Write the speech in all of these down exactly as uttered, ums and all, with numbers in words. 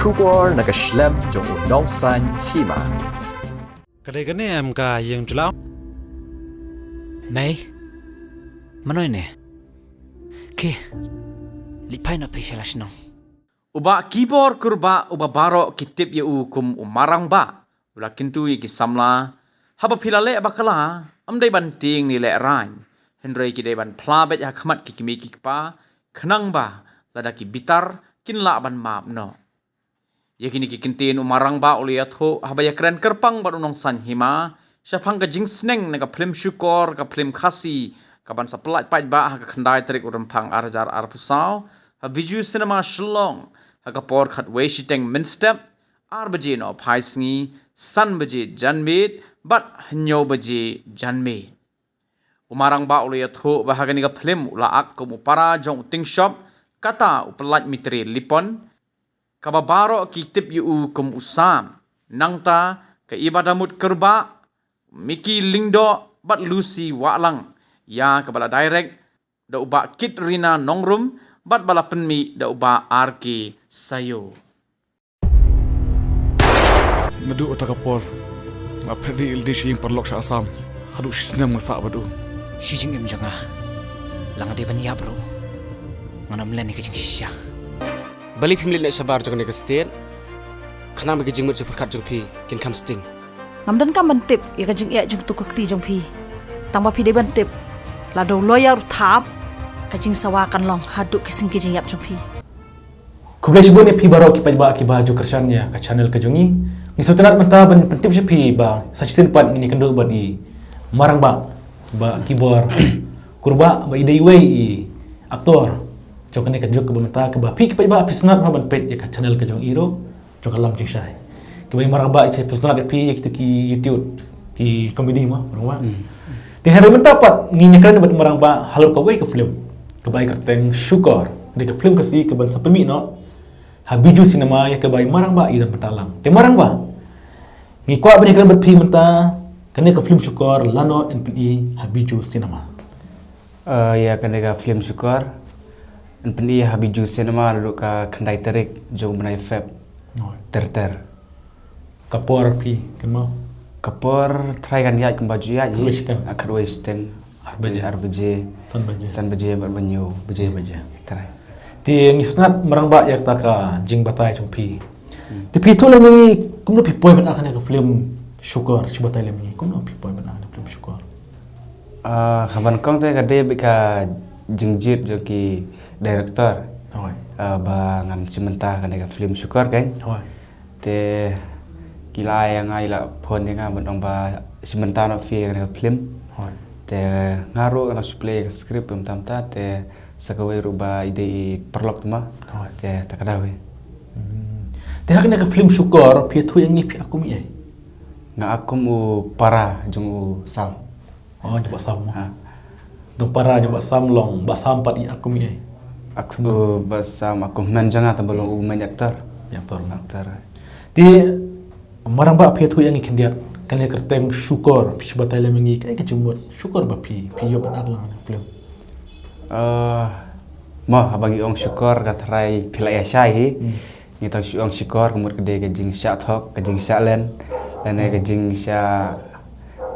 Shukor na ka shlem jong u nongsaiñ hima. Ka dei kane em ka ïing jylla? Mei, mano ine? Ki, leit phai noh phi sha la shnong. U Bah Kibor Kurbah uba baroh ki tip ïa u kum u Marangbah u la kyntu ïa ki samla, haba phi la leh bakla, ym dei ban tieng ne lehraiñ, hynrei ki dei ban phla beit ha khmat ki kmie ki kpa, khnang ba lada ki bitar kin lah ban map noh. Ïa kine ki kyntien u Marangbah u la ïathuh haba ïakren kyrpang bad u nongsaiñ hima shaphang ka jingsneng na ka phlim Shukor, ka phlim Khasi kaban sa pyllait paidbah ha ka khyndai tarik u Rymphang ar hajar arphew saw ha Bijou Cinema Shillong, ha ka por khatwei shiteng mynstep, ar baje nohphai sngi, san baje janmiet bad hynñiew baje janmiet. U Marangbah u la ïathuh ba ha kane ka phlim u la ak kum u para jong u Tingshop, kata u Pyllait Mitre Lipon, kaba baroh ki tip ïa u kum u Sam. Nangta ka Ibadamut Kurbah, Mickey Lyngdoh bad Lucy Wahlang, ïa kaba la direct da u Bah Kitrina Nongrum bad ba la pynmih da u Bah R K Sayo. Naduh uta ka por nga phet ri ildi sha ïing paralok sha Assam. Haduh shi snem nga sah bad u. Shi jingim jong nga, la nga dei ban ïap ruh, ngan ym len ïa ka jingshisha. Balei phim leit noh shabar jong kane ka state? Khnang ba ki jingmut jingpyrkhat jong phi kin kham sting. Ngam donkam ban tip ïa ka jingeh jong uto ka kti jong phi. Tang ba phi dei ban tip, lada u lawyer u thap, ka jingsawa kan long haduh ki sngi ki jingïap jong phi. Khublei shibun ïa phi baroh ki paidbah kiba ju kyrshan ïa ka channel ka jong ngi. Ngi sngewtynnat mynta ban pyntip sha phi ba sa shisien pat ngin ïakynduh bad i Marangbah, Bah Kibor Kurbah, ba i dei iwei i actor jong kane ka juk kaba mynta, kaba phi ki paidbah phi sngewtynnat ban peit ïa ka channel ka jong i ruh jong ka Lam Jingshai. Kaba i Marangbah i sngewtynnat ïa phi ïa kito ki YouTube, ki comedy mo, Marangbah. Hmm. Te hynrei mynta pat ngin ïakren bad Marangbah halor kawei ka phlim kaba ai kyrteng Shukor. Kane ka phlim Khasi kaban sa pynmih noh ha Bijou Cinema, ïa kaba i Marangbah i dang bynta lang. Te Marangbah, ngi kwah ban ïakren bad phi mynta, kane ka phlim Shukor lano yn pyni ha Bijou Cinema? Eh, ïa kane ka phlim Shukor yn pyni ha Bijou Cinema naduh ka khyndai tarik jong u bnai Feb. Oh. Ter ter. Ka por phi kynmaw? Ka por tharai kan ïaid kumba ju ïaid hi. Khatwei shiteng. Ah, khatwei shiteng. Ar baje. Ar baje. San baje. San baje bad hynñiew baje. Hynñiew baje. Tharai. Te ngi sngewtynnat Marangbah ïa kata ka jingbatai jong phi. Hmm. Te phi ïathuh lem ïa ngi kumno phi poi ban act ha kane ka phlim Shukor, shu batai lem ïa ngi kumno phi poi ban act ha kane ka phlim Shukor? Ah, ha ban kong te ka dei beit ka jingjied jong ki director. Hooid. Ah, ba ngan shim bynta ha kane ka phlim Shukor kan. Hooid. Te ki la ai ïa nga, ki la phone ïa nga ban ong ba shim bynta noh phi ha kane ka phlim. Hooid. Te nga ruh nga la shu plie ïa ka script mynta mynta, te sa kawei ruh ba i dei i paralok te ma. Hooid. Te ta ka daw hi. Hmm. Te ha kane ka phlim Shukor phi ïathuh ïa ngi phi act kum i ei? Nga act kum u para jong u Sam. Oh, jong Bah Sam. Ha. Dang para jong Bah Sam long, Bah Sam pat i act kum i ei? Act, uh, Bah Sam act kum hynmen jong nga, tang ba long u main actor. Actor. Actor. Te Marangbah phi ïathuh ïa ngi khyndiat, kane ka kyrteng Shukor, phi shu batai lem ïa ngi kaei ka jingmut Shukor ba phi, phi ïoh ban act lang ha kane ka phlim? Eh, mo, haba ngi ong Shukor ka tharai phi la ïa shai hi. Hmm. Ngi tang shu ong Shukor ka mut ka dei ka jingshah thok, ka jingshah len, lane ka jingshah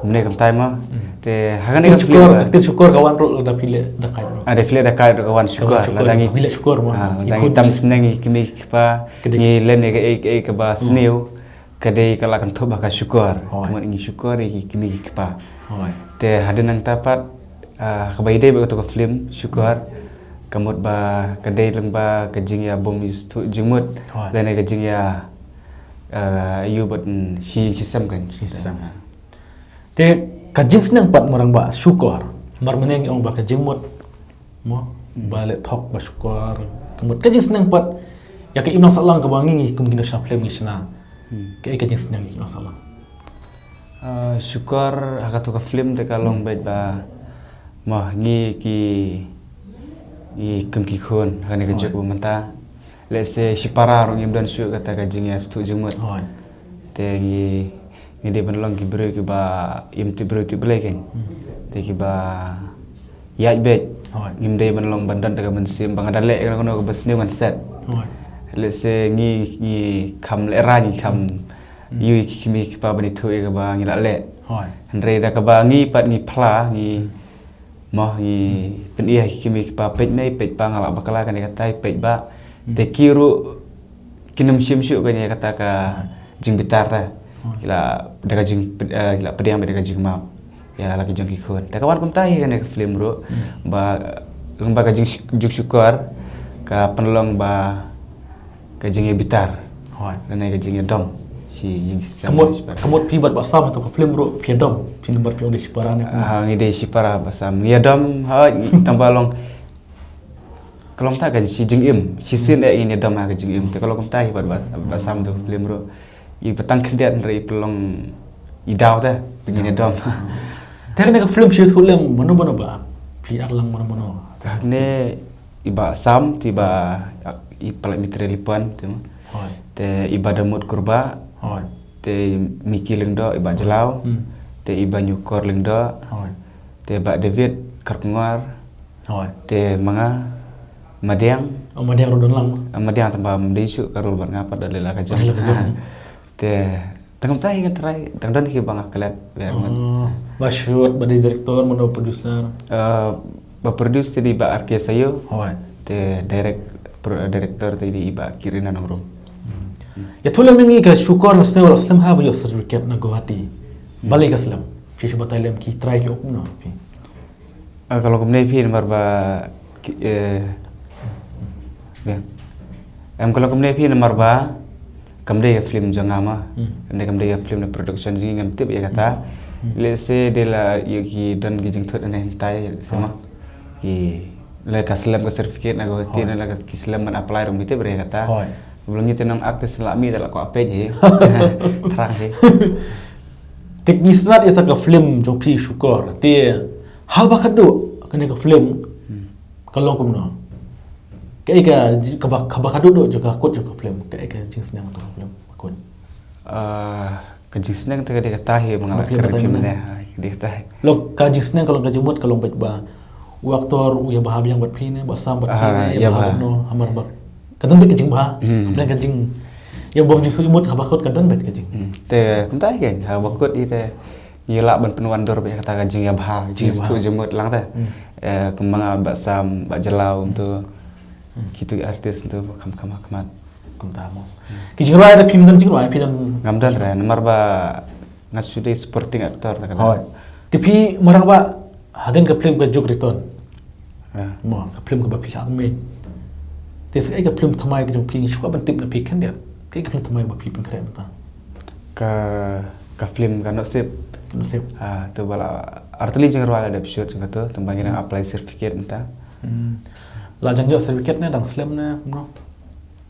mynne kumtai mo. Hmm. Te ha kane ka phlim Shukor, ka ktien Shukor ka wan ruh lada phi leh da kait ruh. Ah, da phi leh da kait ruh ka wan Shukor. Ka wan Shukor, lada ngi, phi leh Shukor mo. Ah, lada ngi tam sneng ïa ki kmie ki kpa, ngi len ïa kaei kaei kaba sniew, ka dei ka la kynthup ba ka Shukor. Hooid. Ka mut ngi Shukor ïa ki kmie ki kpa. Hooid. Te hadien nangta pat, ah, kaba i dei bad kato ka phlim Shukor, ka mut ba ka dei lyngba ka jingïabym sngewthuh jingmut. Hooid. Lane ka jingïa, ah, ïoh bad, mm, shi, shi sem kan. Shi sem. Te ka jingsneng pat Marangbah Shukor, mar mynne ngi ong ba ka jingmut mo, hmm, ba leh thok ba Shukor, ka mut ka jingsneng pat ïa ka imlang sahlang kaba ngi, ngi kum ki nongshna phlim ngi shna. Hmm. Kaei ka jingsneng ïa ka imlang sahlang? Ah, Shukor ha kato ka phlim te ka long, hmm, beit ba mo ngi ki, ngi kum ki khun ha kane ka juk ba mynta. Let's say shi para ruh ngim don shuh kata ka jingïasngewthuh jingmut. Hooid. Te ngi, ngi dei ban long ki briew kiba im tip briew tip Blei kan. Hmm. Te kiba ïaid beit. Hooid. Ngim dei ban long ban don kata ka mynsiem ba nga da leh kano kano kaba sniew ngan set. Hooid. let's say ngi, ngi kham lehrain, ngi kham ïoh ïa ki kmie ki kpa ban ïathuh ïa kaba ngi la leh. Hooid. Hynrei da kaba ngi pat ngi phla, ngi mo, ngi pyni ïa ki kmie ki kpa, peit mei, peit pa, nga lah bakla kane katai, peit bah. Te ki ruh kin ym shim shuh kane kata ka jingbitar ta. Ki la, da ka jing, eh, ki la pdiang bad da ka jingmap ïa la ki jong ki khun. Te ka wan kumta hi kane ka film ruh, ba, eh, long ba ka jing, jingshukor ka pynlong ba ka jingïabitar. Hooid. Lane ka jingïadom. Shi jing Ka mut, ka mut phi bad Bah Sam ha ka film ruh phi ïadom, phi namar phi ong dei shipara ne. Ah, ngi dei shipara Bah Sam. Ngi ïadom, hooid, tang ba long ka long ta ka shi jingim, shi sien eh ngin ïadom ha ka jingim. Te ka long kumta hi bad Bah, Bah Sam ha ka film ruh. I ba tang khyndiat hynrei i pynlong i daw te ba ngin ïadom. Te kane ka film shi ïathuh lem mano mano ba phi act lang mano mano. Te hangne i Bah Sam, te i Bah, i Palat Mitre Lipan te mo. Hooid. Te i Bah Damut Kurbah. Hooid. Te i Miki Lyngdoh, i Bah Jlaw. Hmm. Te i Bah Nyukor Lyngdoh. Hooid. Te Bah David Kharkongor. Hooid. Te ma nga Madiang. Oh, Madiang ruh don lang. Ah, Madiang tang ba ym dei shuh ka role bad nga pat da leh la ka jong. Leh la ka jong. Te tang kumta hi nga try, dang don hi ba nga klet. Oh. Ba shoot, ba dei director, mano producer? Eh, ba produce te dei Bah R K Sayo. Hooid. Te direct, pro-, director te dei Bah Kirina Nongrum. Hmm. Ïathuh lem ïa ngi ka shukor na snem, la slem ha ba ïoh certificate na Guwahati. Hmm. Balei ka slem? Phi shu batai lem ki trai ki ong kumno phi? Ah, ka long kumne phi namar ba ki, eh, biang. Em, ka long kumne phi namar ba kam dei ka film jong nga ma. Hmm. Kam dei, kam dei ka film na production jong ngi, ngam tip ïa kata. Hmm. Let's say dei la ïa ki don ki jingthut ne hyntai, let's say ma. Hooid. Ki la ka slem ka certificate na Guwahati, hooid, ne la ka ki slem ban apply ruh ngam tip ïa kata. Hooid. Ba long ngi te nong act te sla mi te la kwah peit hi. Thrang hi. Te ngi sngewtynnat ïa kata ka film jong phi Shukor. Te haba khatduh kane ka film, hmm, ka long kumno? Kaei ka ji-, kaba, kaba khatduh duh jong ka kut jong ka film. Kaei ka jingsneng jong ka film, ka kut? Ah, ka jingsneng te ka dei kata hi, ba nga la kren phim ne, ha, ka dei kata hi. Long ka jingsneng ka long ka jingmut ka long beit ba u actor u ïa bha biang bad phi ne, Bah Sam bad phi ne, ïa bha, ah, ïa bha. No, hamar ba ka don beit ka jingbha. Hmm. Hapdeng ka jing, ïa bym jingsngewmut haba kut ka don beit ka jing. Hmm. Te kumta hi kein, haba kut hi te ngi lah ban pynwandur beit kata ka jingïabha, jingsngewmut lang te. Hmm. Eh, kumba nga, Bah Sam, Bah Jlaw, hmm, tu. Hmm. Kitu artist tu kham kham ha khmat. Kumta mo. Hmm. Ki jingrwai da phim don jingrwai, phi don? Ngam don re, namar ba nga shu dei supporting actor ta ka. Hooid. Te phi marang ba hadien ka film ka Juk Return. Ah. Mo, ka film kaba phi la mih. Te sa kaei ka film thymmai ka jong phi, ngi shu kwah ban tip na phi khyndiat. Kaei ka film thymmai ba phi pynkhreh mynta? Ka, ka film ka Nosip. Nosip. Ah, tu ba la artylli jingrwai la dep shoot jong ka tu, tang ba ngi dang apply certificate mynta. Hmm. La jan ïoh certificate ne dang slem ne kumno?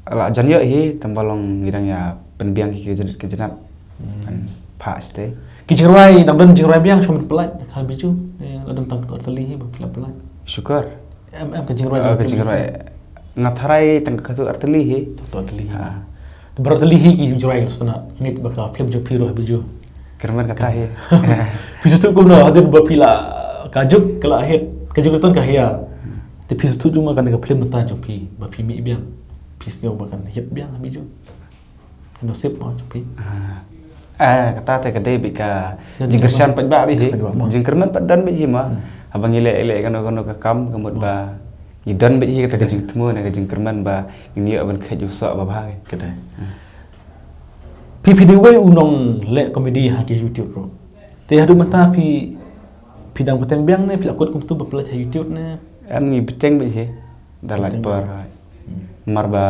La jan ïoh hi, tang ba long ngi dang ïa pynbiang ki ka jnat ka jnat. Hmm. Kan phah shatei. Ki jingrwai, dang don jingrwai biang shu pynlait ha Bijou. Eh, la don tang artylli hi ba pynlait. Shukor. Em, em ka jingrwai. Ah, ka jingrwai. Nga tharai tang katto artylli hi. Katto artylli hi. Ha. Te baroh artylli hi ki jingrwai la sdang. Ngeit ba ka film jong phi ruh ha Bijou. Kyrmen kata hi. Phi sngewthuh kumno hadien ba phi la, ka Juk ka la hit, ka Juk Return ka hiar. Te phi sngewthuh jong ma kane ka film mynta jong phi ba phi mih biang. Phi sngew ba kan hit biang ha Bijou? Nosip mo jong phi. Ah. Eh, kata te ka dei beit ka jingkyrshan pat ba beit hi. Jingkyrmen pat don beit hi ma. Hmm. Haba ngi leh, leh kano kano ka kam ka mut ba ngi don beit hi kata ka jingthmu ne ka jingkyrmen ba ngin ïoh ban kheit u soh ba bha. Kata. Hmm. Phi, phi dei uwei u nongleh comedy ha ki YouTube ruh. Te haduh mynta phi, phi dang bteng biang ne phi la kut kumtu ba pynlait ha YouTube ne? Em, ngi bteng beit hi. Da lait por. Hmm. Namar ba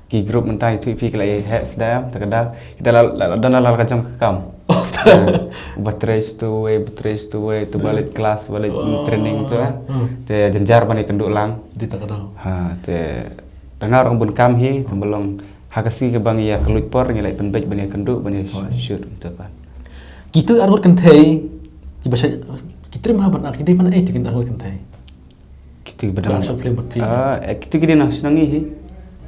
ki group mynta ïathuh phi ki la ïa heh sdang ta ka daw. Ki da la, la, la don la ka jong ka kam. Ba trei stu wei, ba trei stu wei, tu ba leit class, ba leit training tu, eh. Hmm. Te jynjar ban ïakynduh lang. Dei ta ka daw. Ha, te da nga ruh bun kam hi, te ba long ha ka sngi kaba ngi ïa ka luid por ngi la pynbeit ban ïakynduh ban ïa shoot mynta pat. Kitu arngut kynthei kiba sha, ki trei bha ban act, ki dei ban act, ki arngut kynthei. Kitu kiba dang act short film bad phi. Ah, eh, kitu ki dei na shnong ngi hi.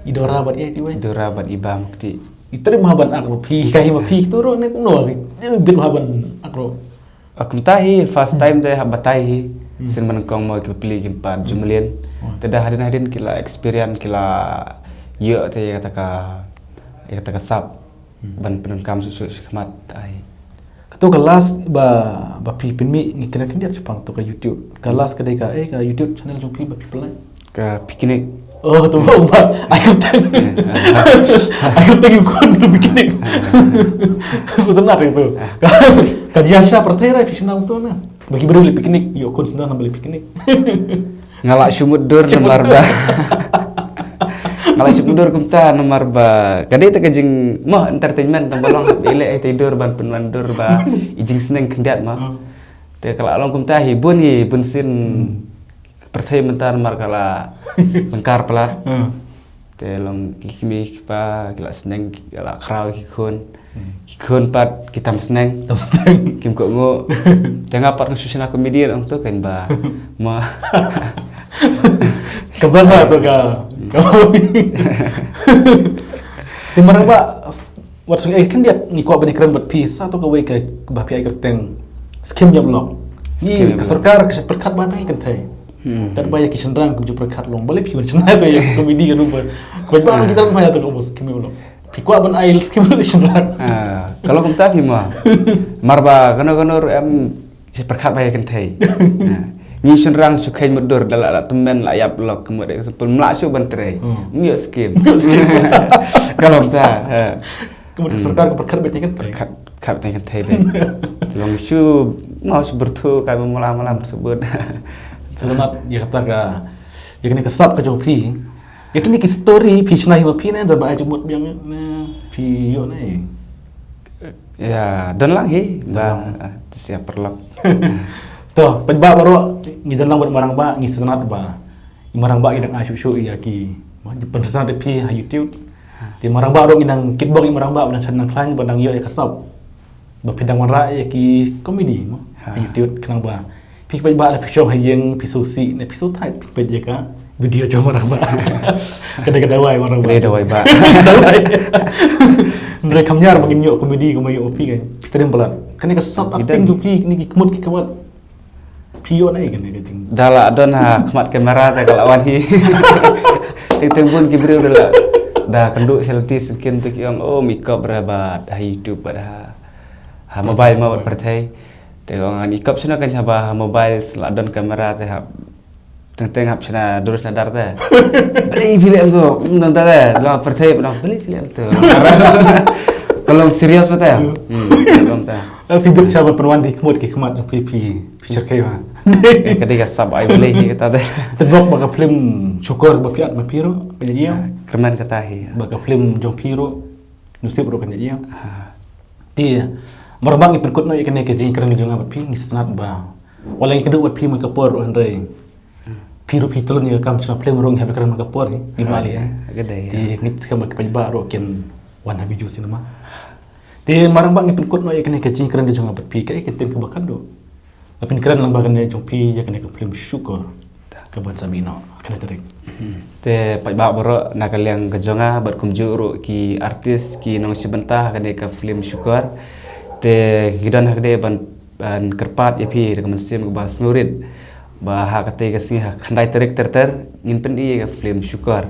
I Dora bad i, i wei. Dora bad i Bam kti. Ki trei bha ban act bad phi, ka hi ma phi kitu ruh ne kumno, ki bit bha ban act ruh. Ah, kumta hi first time te hap batai hi. Hmm. Sien ba nyngkong mo ki pli ki pat jumlien. Oh. Te da hadien hadien ki la experience, ki la, Ïoh te ïa kata ka, ïa kata ka sap ban pyndonkam shuh shuh shakhmat ai. Kato ka last ba, ba phi pynmih ngi kren khyndiat shaphang to ka YouTube. Ka last ka dei ka, eh, ka YouTube channel jong phi ba phi pynlait. Ka picnic. Oh, to ba, ba. Ai ka tang. Ai ka tang ïa ka picnic. Sngewtynnat ïa to. Ka jia sha pyrthei ruh phi shna to na. Ba ki briew leit picnic, ïoh khun sngewtynnat ba leit picnic. Nga lah shu mutdur namar ba. Nga lah shu mutdur kumta namar ba ka dei te ka jing mo entertainment tang ba long i leh ai te dur ban pynwandur ba i jingsneng khyndiat mo. Te ka lah long kumta hi bun hi bun sien pyrthei mynta namar ka la lyngkar palat. Te long ki kmie ki kpa ki la sneng ki la khraw ki khun. Ki khun pat ki tam sneng. Tam sneng. Kim kohnguh. Te nga pat nga shu shna comedy ong to kan ba. Ma. Ka ba sa to ka. Te marang ba wat song eh khyndiat ngi kwah ban ïakren bad phi sa to kawei ka ba phi ai kyrteng skim ïap lok. Ni ka sorkar ka pyrkhat ba tang kynthei. Tat ba ïa ki shynrang kum ju pyrkhat long. Balei phi wan shna to ïa comedy ka rupa. Kwah ba kita ma ïa to ko skim ïap lok. Phi kwah ban ai skim ïa shynrang. Ka long kumta phi ma. Mar ba kano kano ruh em shi pyrkhat ba ïa kynthei. Ngi shynrang shu kheiñ mutdur da la tymmen la ïap lok kmut example mla shu ban trei. Ngi ïoh skim. Ka long kumta. Ka mut ka sorkar ka pyrkhat beit ïa kynthei. Pyrkhat, pyrkhat beit ïa kynthei beit. Te long shu, mo shu byrthu kai ba mala mala byrthu bun. Selamat ïa kata ka, ïa kane ka sap ka jong phi. Ïa kine ki story phi shna hi ma phi ne da ba ai jingmut biang ne phi ïoh ne. Ïa don lang hi ba te sia paralok. To, pynbha baroh ngi don lang bad marang ba ngi sngewtynnat ba i marang ba i dang ai shuh shuh ïa ki, ma, ki pynsan te phi ha YouTube. Te marang ba ruh ngi dang kitbok i marang ba ba dang shan dang khlaiñ ba dang ïoh ïa ka sap. Ba phi dang wanrah ïa ki comedy, ma, ha YouTube khnang ba phi paidbah la phi shong ha ïing phi sngewsih ne phi sngewthait phi peit ïa ka video jong marang ba. Ka dei ka dawai marang ba. Ka dei dawai ba. Dawai. Hynrei kham ñiar ba ngin ïoh comedy kumba ïoh phi kan. Phi triem palat. Kane ka sap acting jong phi ne ki khmut ki khmat. Phi ïoh nai kane ka jing. Da la don ha khmat kamera te ka la wan hi. Teng teng bun ki briew da la da kynduh sha lynti sngewsih te ki ong oh mi kop ra bad ha YouTube bad ha, ha mobile ma bad pyrthei. Te ong ani kop shano kan haba ha mobile la don kamera te ha teng teng hap shna dur shna dar te. Ei phi leh em to, em to te la pyrthei pynong phi leh em to. Ka long serious ba te. Hmm, ka long te. Phi bit sha ban pynwan ki khmut ki khmat jong phi phi phi cherkei ba. Ka dei ka sap ai Blei hi kata te. Te bok ba ka film Shukor ba phi at ma phi ruh ka ïa. Kyrmen kata hi. Ba ka film jong phi ruh Nusip ruh ka ïa. Te marang ba ngi pynkut noh ïa kane ka jingkren jong nga bad phi ngi sngewtynnat ba wat la ngi kynduh bad phi man ka por ruh hynrei phi ruh phi tlun ïa ka kam shna film ruh ngi hap kren man ka por hi ngi mali. Ka dei. Te ngi skhem ba ki paidbah ruh kin wan ha Bijou Cinema. Te marang ba ngi pynkut noh ïa kane ka jingkren ka jong nga bad phi ka ïa ka ktien kaba khatduh. Ba phin kren lang ba kane jong phi ïa kane ka film Shukor. Ka ban sa mih noh kane tarik. Te paidbah baroh na ka liang ka jong nga bad kumjuh ruh ki artist ki nongshim bynta ha kane ka film Shukor. Te ngi don ha kane ban, ban kyrpad ïa phi da ka mynsiem kaba sngewrit ba ha kata ka sngi ha khyndai tarik ter ter ngin pyni ïa ka film Shukor.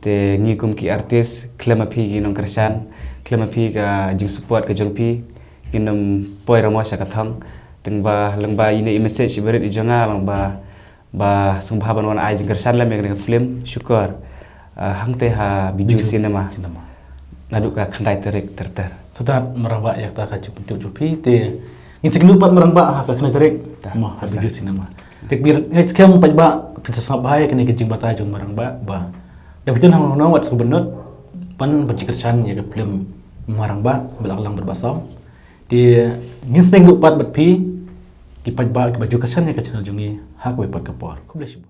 Te ngi kum ki artist khlem ma phi ki nongkyrshan khlem ma phi ka jingsupport ka jong phi ngin ym poi ramos sha ka thong. Teng ba lang ba ine i message i barit i jong nga lang ba ba sngewbha ban wan ai jingkyrshan lem ïa kane ka film Shukor. Hangte ha Bijou Cinema. Naduh ka khyndai tarik ter ter. Sngewtynnat marang ba ïa kata ka jingpyntip jong phi te ngin sa ïakynduh pat marang ba ha ka khyndai tarik. Mo ha Bijou Cinema. Te phi ngeit skhem paidbah phin sa sngap bha ïa kane ka jingbatai jong marang ba ba da phi don hangne wat sngewbha ban ban jingkyrshan ïa ka film marang ba ba la klang bad ba sam. Te ngin sa ïakynduh pat bad phi ki paidbah kiba ju kyrshan ïa ka channel jong ngi ha kawei pat ka por. Khublei shibun.